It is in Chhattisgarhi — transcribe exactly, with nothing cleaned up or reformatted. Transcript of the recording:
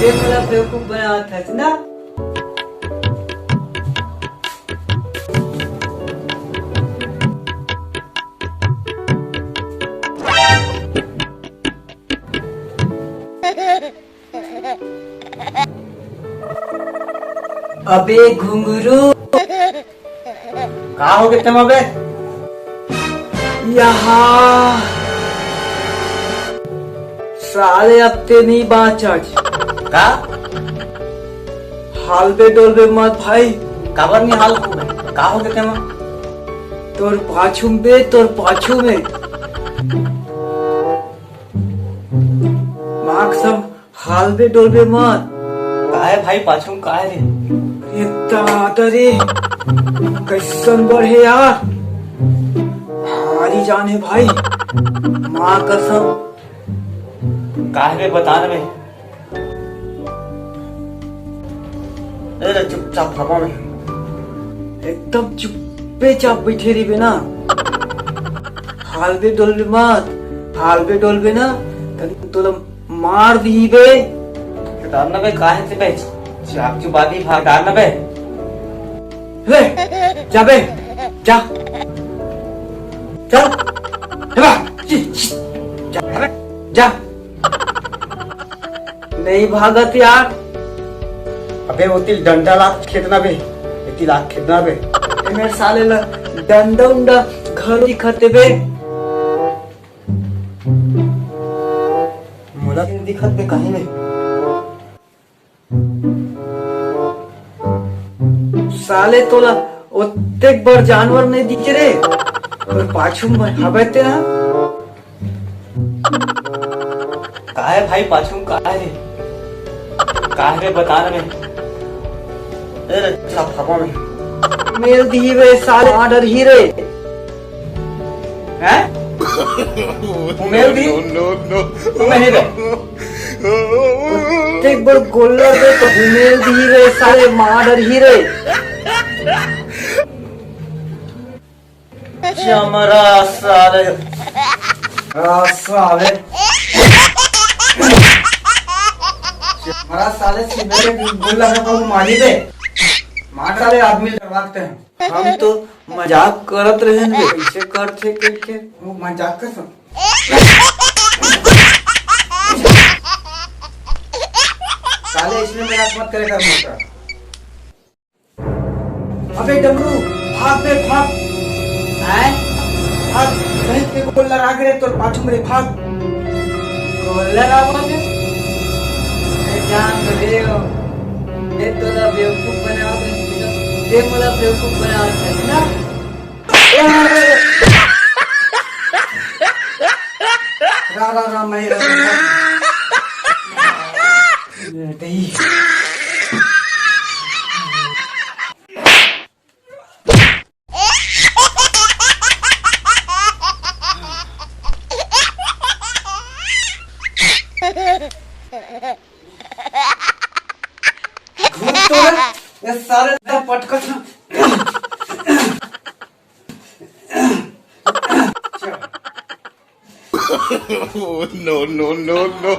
ये मोला बेवकूफ बनावत हस ना? अबे घुंगरू, का हो गे तेमा बे? यहाँ साले अब ते नहीं बाँचच। का? हालबे डोलबे मत भाई। काबर नहीं हाल हो बे? का हो गे तेमा? तोर पाछू में बे, तोर पाछू में। माँ कसम, हालबे डोलबे मत। काय भाई, पाछू में काय रे? अरे दादा रे, कैसन बढ़े यार, हारी जान हे भाई, माँ कसम। काय बे, बता ना बे। ए रे, चुपचाप हवा में। एकदम चुप्पे चाप बैठे रहिबे ना। हालबे डोलबे मत, हालबे डोलबे ना, तन तोला मार दिही बे। डार ना बे, काहे से बे? चाप चुबा दी भाग, डार ना बे। ले, जा बे, जा। चल। हे बा, ची, ची, जा, जा। नहीं भागत यार। अबे ओती डंडा ला खेदना बे, एती ला खेदना बे। ए मेरे साले ला डंडा उंडा घर दिखते बे। मोला दिखत बे कहीं नहीं। साले तोला ओतेक बड़ जानवर नहीं दिखे रे, पर पाछू में हबे ते ना। काय भाई, पाछू में काय रे? काय रे, बता ना बे। ए रे, साफ हवा में। मेल दी रे साले, ऑर्डर ही रे। हैं? घुमेल दी? नहीं रे। एक बार गोल्लर दे तो घुमेल दी रे साले, मार ही रे। चमरा साले। आ, साले। चमरा साले, सीधे गोल्लर का मारी दे। मार साले, आदमी डरवाते हैं। हम तो मजाक करत रहेन बे, कइसे करथे कहिके। वो मजाक कर सब। साले इसमें मजाक मत करे कर मोटा। अबे डमरू, भाग बे, भाग। हैं? भाग, कहीं पे गोल्लर आ गए तो पाछू में भाग। गोल्लर आ गए? ए जान तो दे हो। ये तो ना बेवकूफ बना दे। ये मोला बेवकूफ बना दे ना। रा, रा, रा, मैं रा, रा, रा। नहीं। घूम तो रे, ये सारे पटकन। Oh, no, no, no, no.